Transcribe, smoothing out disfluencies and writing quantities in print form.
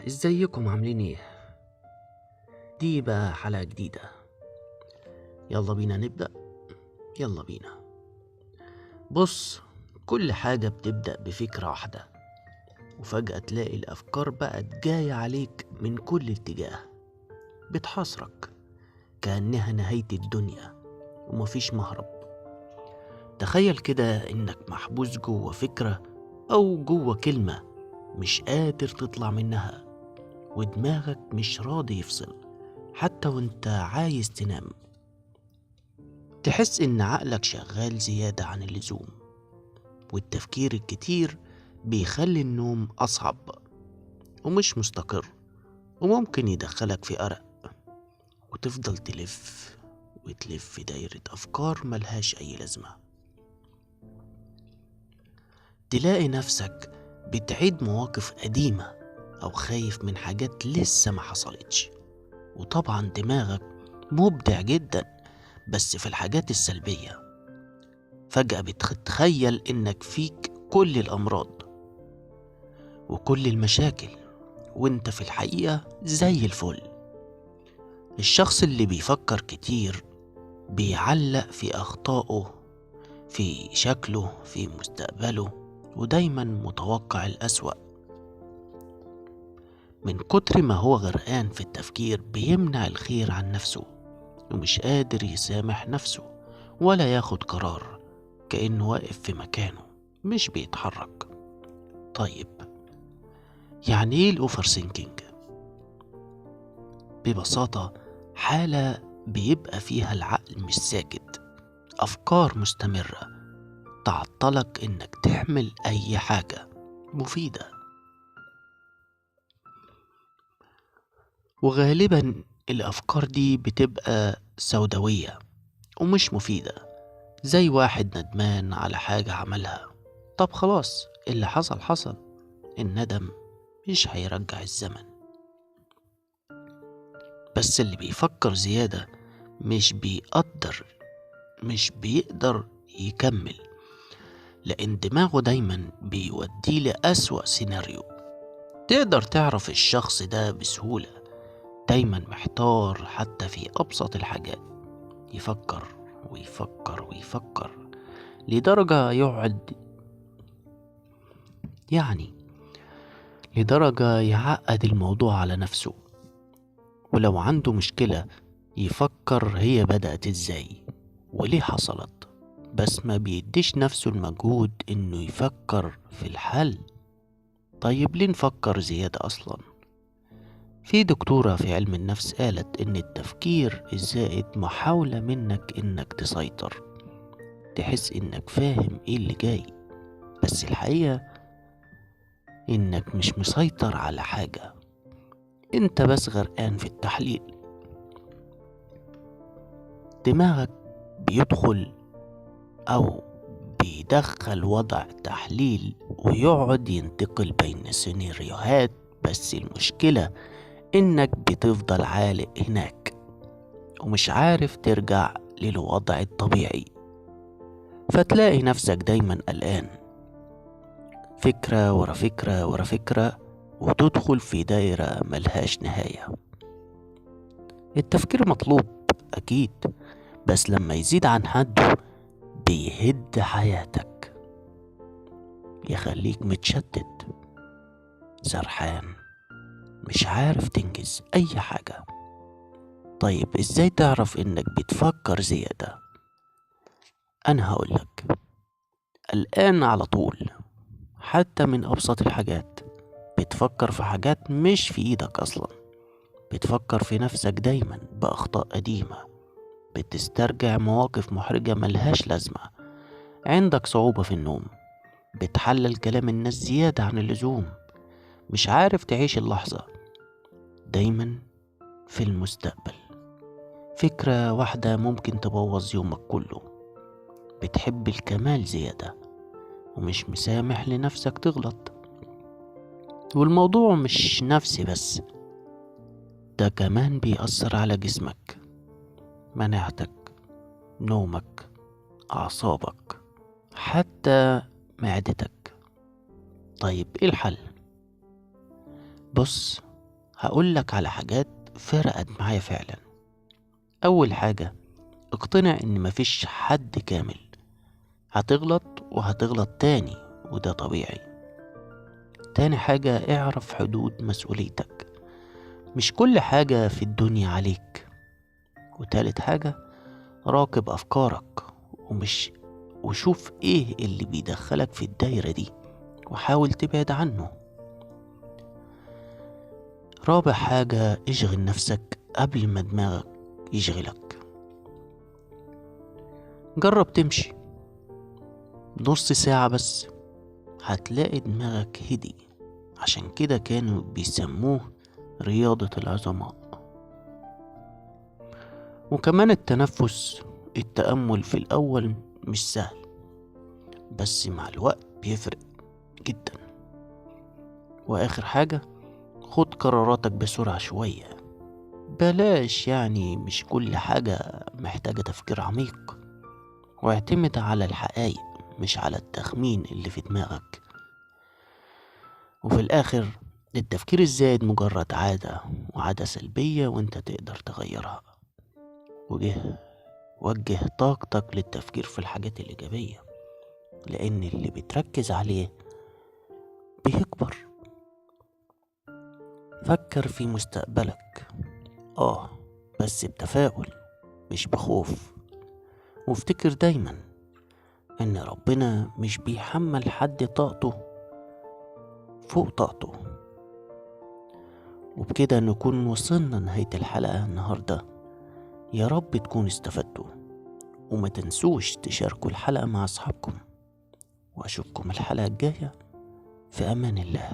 ازيكم عاملين ايه؟ دي بقى حلقة جديدة، يلا بينا نبدأ، يلا بينا. بص، كل حاجة بتبدأ بفكرة واحدة، وفجأة تلاقي الأفكار بقت جاية عليك من كل اتجاه، بتحاصرك كأنها نهاية الدنيا ومفيش مهرب. تخيل كده إنك محبوس جوه فكرة أو جوه كلمة مش قادر تطلع منها، ودماغك مش راضي يفصل حتى وانت عايز تنام. تحس إن عقلك شغال زيادة عن اللزوم، والتفكير الكتير بيخلي النوم أصعب ومش مستقر، وممكن يدخلك في قلق، وتفضل تلف وتلف في دايرة أفكار ملهاش أي لازمة. تلاقي نفسك بتعيد مواقف قديمة أو خايف من حاجات لسه ما حصلتش، وطبعا دماغك مبدع جدا بس في الحاجات السلبية. فجأة بتتخيل إنك فيك كل الأمراض وكل المشاكل، وإنت في الحقيقة زي الفل. الشخص اللي بيفكر كتير بيعلق في أخطائه، في شكله، في مستقبله، ودايما متوقع الأسوأ. من كتر ما هو غرقان في التفكير بيمنع الخير عن نفسه، ومش قادر يسامح نفسه ولا ياخد قرار، كأنه واقف في مكانه مش بيتحرك. طيب يعني ايه ال overthinking؟ ببساطة حالة بيبقى فيها العقل مش ساكت، أفكار مستمرة تعطلك إنك تعمل أي حاجة مفيدة. وغالبا الأفكار دي بتبقى سوداوية ومش مفيدة، زي واحد ندمان على حاجة عملها. طب خلاص، اللي حصل حصل، الندم مش هيرجع الزمن. بس اللي بيفكر زيادة مش بيقدر يكمل، لأن دماغه دايما بيوديه لأسوأ سيناريو. تقدر تعرف الشخص ده بسهولة، دايما محتار حتى في أبسط الحاجات، يفكر ويفكر ويفكر لدرجة لدرجة يعقد الموضوع على نفسه. ولو عنده مشكلة يفكر هي بدأت ازاي وليه حصلت، بس ما بيديش نفسه المجهود انه يفكر في الحل. طيب ليه نفكر زيادة اصلا؟ في دكتورة في علم النفس قالت ان التفكير الزائد محاولة منك انك تسيطر، تحس انك فاهم ايه اللي جاي، بس الحقيقة انك مش مسيطر على حاجة، انت بس غرقان في التحليل. دماغك بيدخل او بيدخل وضع تحليل ويقعد ينتقل بين سيناريوهات، بس المشكلة انك بتفضل عالق هناك ومش عارف ترجع للوضع الطبيعي، فتلاقي نفسك دايما قلقان، فكرة ورا فكرة ورا فكرة، وتدخل في دايرة ملهاش نهاية. التفكير مطلوب أكيد، بس لما يزيد عن حده بيهد حياتك، يخليك متشتت، سرحان، مش عارف تنجز أي حاجة. طيب إزاي تعرف إنك بتفكر زيادة؟ أنا هقولك، قلقان على طول حتى من أبسط الحاجات، بتفكر في حاجات مش في إيدك أصلا، بتفكر في نفسك دايما بأخطاء قديمة، بتسترجع مواقف محرجة ملهاش لازمة، عندك صعوبة في النوم، بتحلل كلام الناس زيادة عن اللزوم، مش عارف تعيش اللحظة، دايما في المستقبل. فكرة واحدة ممكن تبوظ يومك كله. بتحب الكمال زيادة ومش مسامح لنفسك تغلط. والموضوع مش نفسي بس، ده كمان بيأثر على جسمك، مناعتك، نومك، أعصابك، حتى معدتك. طيب ايه الحل؟ بص، هقولك على حاجات فرقت معايا فعلا. اول حاجة، اقتنع ان مفيش حد كامل، هتغلط وهتغلط تاني وده طبيعي. تاني حاجة، اعرف حدود مسؤوليتك، مش كل حاجة في الدنيا عليك. وتالت حاجة، راقب أفكارك وشوف ايه اللي بيدخلك في الدايرة دي وحاول تبعد عنه. رابع حاجة، اشغل نفسك قبل ما دماغك يشغلك. جرب تمشي نص ساعة بس، هتلاقي دماغك هدي. عشان كده كانوا بيسموه رياضة العظماء. وكمان التنفس، التأمل في الأول مش سهل، بس مع الوقت بيفرق جدا. وآخر حاجة، خد قراراتك بسرعة شوية، بلاش يعني مش كل حاجة محتاجة تفكير عميق، واعتمد على الحقائق مش على التخمين اللي في دماغك. وفي الآخر، التفكير الزايد مجرد عادة، وعادة سلبية وانت تقدر تغيرها. وجه طاقتك للتفكير في الحاجات الإيجابية، لأن اللي بتركز عليه بيكبر. فكر في مستقبلك، بس بتفاؤل مش بخوف. وافتكر دايما إن ربنا مش بيحمل حد طاقته فوق طاقته. وبكده نكون وصلنا نهاية الحلقة النهاردة. يا رب تكون استفدتوا، وما تنسوش تشاركوا الحلقة مع أصحابكم، وأشوفكم الحلقة الجاية في أمان الله.